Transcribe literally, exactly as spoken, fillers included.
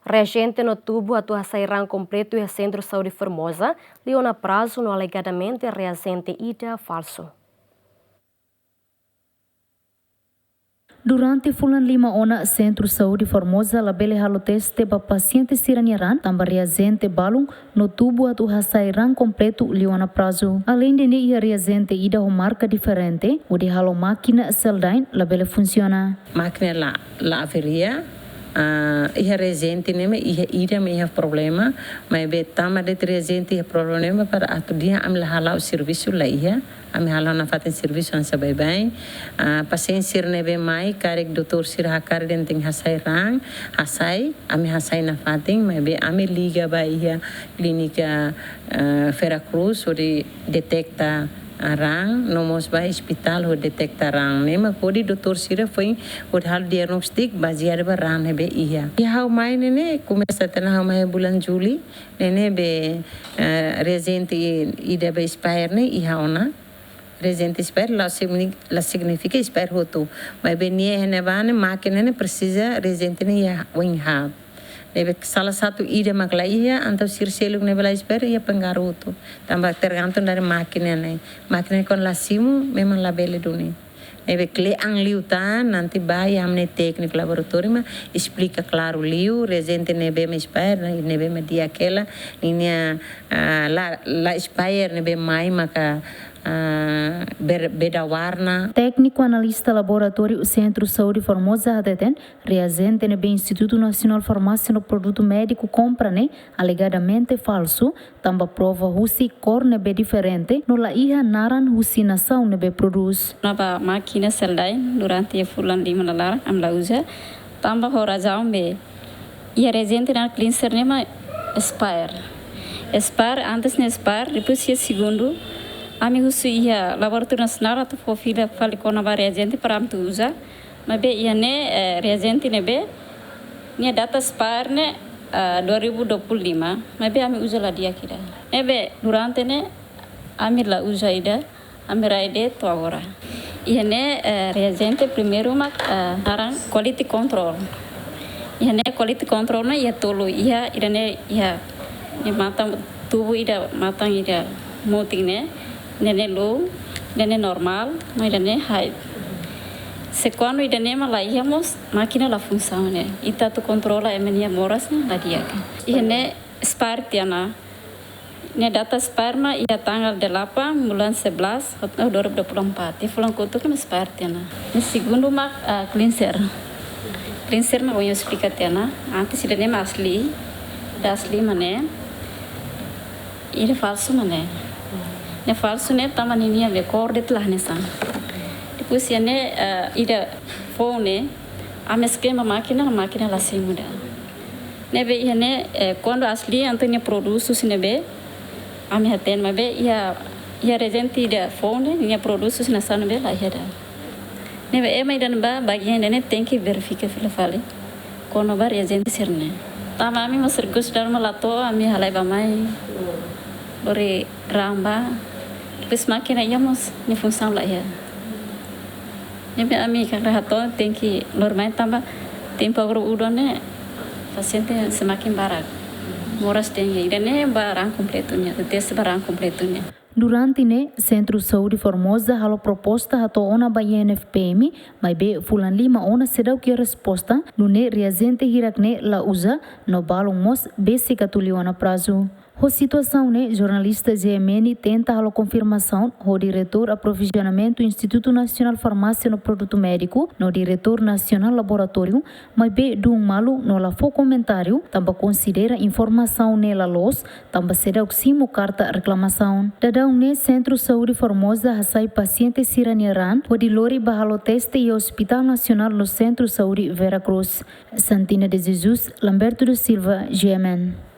Reajente no tubu atu hasai raan kompletu iha Sentru Saúde Formosa, liu ona prazu no alegadamente reajente ida falsu. Durante fulan lima ona, Sentru Saúde Formosa labele halo teste ba pasiente sira-nia raan, tanba reajente balun no tubu atu hasai raan kompletu liu ona prazu. Aleinde ne'e, iha reajente ida ho marka diferente, hodi halo mákina Seldain labele funsiona. Mákina la, la averia, ah, iha reajente ne'e mak iha ida mak iha problema, maibé tanba de'it reajente iha problema para atu di'ak ami la hala'o servisu la iha, ami hala'o nafatin servisu hanesan baibain. Ah, pasiente sira ne'ebé mai karik doutór sira hakarak dehan tenke hasai raan, hasai, ami hasai nafatin, maibé ami liga ba iha klínika, ah, Vera Cruz, hodi deteta, ah, raan, no mós ba ospitál hodi deteta raan. Ne'e mak hodi doutór sira foin hodi halo diagnóstiku bazeadu ba raan ne'ebé iha. Iha ha'u mai ne'e ne'e, komesa tiha ona ha'u mai bulan Jullu, ne'e ne'ebé, eh, reajente i-, ida be expire ne'e iha ona. Reajente expire la signi-, la signifika expire hotu. Maibé nia iha ne'ebá ne'e mákina ne'e presiza reajente ne'e iha oin haat. Ne'ebé salah satu ida mak la iha, entaun sira seluk ne'ebé la expire iha pengaruh hotu. Tanba tergantung dari mákina ne'e. Mákina ne'e kuandu la simu, memang labele duni. Ne'ebé kle'an liután, nanti ba iha ami-nia tékniku laboratóriu mak esplika klaru liu, reajente ne'ebé mak expire, ne'ebé mak di'ak hela, ninia, ah, la, la expire ne'ebé mai maka, ah, ber-, beda warna. Tékniku analista laboratóriu Sentru Saúde Formosa hateten, reajente ne'ebé Institutu Nasionál Farmásia no Produtu Médiku kompra ne'e alegadamente falsu, tanba prova husi kór ne'ebé diferente, no la iha naran husi nasaun ne'ebé prodús. Kona-ba mákina Seldain durante fulan lima nia laran ami la uza, tanba ho razaun be iha reajente ne'e cleanser ne'e mak expire. Expire, antes ne'e expire, depois iha segundu, ami husu iha Laboratóriu Nasionál atu fó fila fali kona-ba reajente para ami atu uza. Maibé iha ne'e, eh, reajente ne'ebé nia data expire ne'e, ah, dua ribu dua puluh lima, maibé ami uza la di'ak ida. Ne'ebé durante ne'e ami la uza ida, ami rai de'it to'o agora. Iha ne'e, eh, reajente primeiru mak, eh, naran quality control. Iha ne'e quality control ne'e iha tolu, iha ida ne'e iha, iha matan tubu ida, matan ida mutin ne'e, ida ne'e low, ida ne'e normál, no ida ne'e high. Se kuandu ida ne'e mak la iha mós, mákina la funsiona ne'e. Ita atu kontrola ema nia moras ne'e la di'ak. Iha ne'e expire tiha ona. Nia data expire mak iha tanggal delapan bulan sebelas, oh, dua ribu dua puluh empat. Iha fulan kotuk mak expire tiha ona. Ne'e segundu mak, ah, cleanser. Cleanser mak ohin esplika tiha ona. Antes ida ne'e mak asli. Ida asli mak ne'e. Ida falsu mak ne'e. Ne'e falsu ne'e tanba ninia be kór de'it la hanesan. Depois iha ne'e, eh, ida foun ne'e, ami esquema mákina, mákina la simu ida. Ne'ebé iha ne'e, eh, kuandu asli entaun nia prodús husi ne'ebé, ami hatene, maibé iha, iha reajente ida foun ne'e, nia prodús husi nasaun ne'ebé la iha ida. Ne'ebé ema ida ne'ebá bagian ida ne'e tenke verifika fila fali kona-ba reajente sira-ne'e. Tanba ami mós rekursu dalan mak la to'o, ami halai bá-mai, lori raan bá, depois mákina iha mós nia funsaun la iha. Ne'ebé ami hakarak hato'o tenke lori mai tanba tempu agora udan ne'e pasiente semakin barak. Moras dengue, ida ne'e ba raan kompletu nian, teste ba raan kompletu nian. Durante ne'e, Sentru Saúde Formosa halo proposta hato'o ona ba I N F P M, maibé fulan lima ona seidauk iha resposta, nune'e reajente hirak-ne'e la uza, no balun mós besik atu liu ona prazu. Ho situasaun ne'e, jornalista G M N tenta halo konfirmasaun ho Diretór Aprovizionamentu Institutu Nasionál Farmásia no Produtu Médiku, no Diretór Nasionál Laboratóriu, maibé dún malu no la fó komentáriu, tanba konsidera informasaun ne'e la loos, tanba seidauk simu karta reklamasaun. Daudaun ne'e Sentru Saúde Formosa hasai pasiente sira-nia raan hodi lori ba halo teste iha Hospital Nasionál no Sentru Saúde Vera Cruz. Santina de Jesus, Lamberto da Silva, G M N.